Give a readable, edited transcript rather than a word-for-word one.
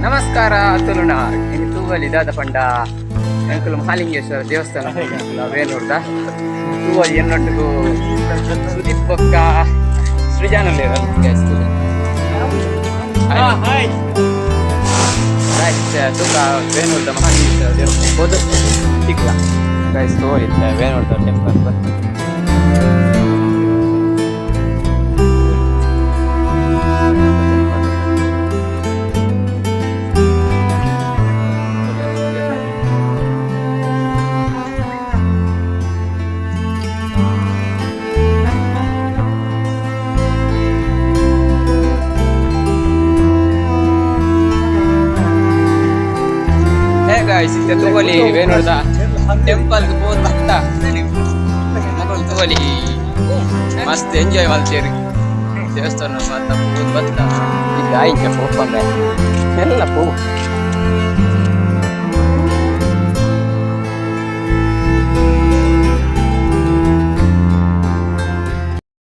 ನಮಸ್ಕಾರ ತುಳುನಾಡ್. ಇನಿ ತೂವಲಿ ದಾದ ಪಂಡ ಎಂಕುಲು ಮಹಾಲಿಂಗೇಶ್ವರ ದೇವಸ್ಥಾನ ವೇಣೂರ್ದ ತೂವಲಿ. ಎನ್ನೊಟ್ಟುಗು ಸುದೀಪ್ ಬೊಕ್ಕ ಸೃಜಾನ್ ಉಲ್ಲೆರ್. ಹಾಯ್. ರೈಟ್, ತೂಕ ವೇಣೂರ್ದ ಮಹಾಲಿಂಗೇಶ್ವರ ದೇವಸ್ಥಾನ ಪೋದು ತಿಕ್ಲ ಗೈಸ್. ತೋರಿ ವೇಣೂರ್ದ ಟೆಂಪಲ್. ಹೇ ಗೈಸ್, ಇತ್ತೆ ತೂವಲಿ ವೇಣೂರ್ದ ಟೆಂಪಲ್ ಪೋದು ಬತ್ತ. ಮೊಕುಲು ತೂವಲಿ ಮಸ್ತ್ ಎಂಜಾಯ್ ಮಲ್ತೇರು. ದೇವಸ್ಥಾನ ಮಾತ ಪೋದು ಬತ್ತ. ಈಗ ಆಯ್ಕೆ ಪೋಪಂದೆ ಎಲ್ಲ ಪೋ.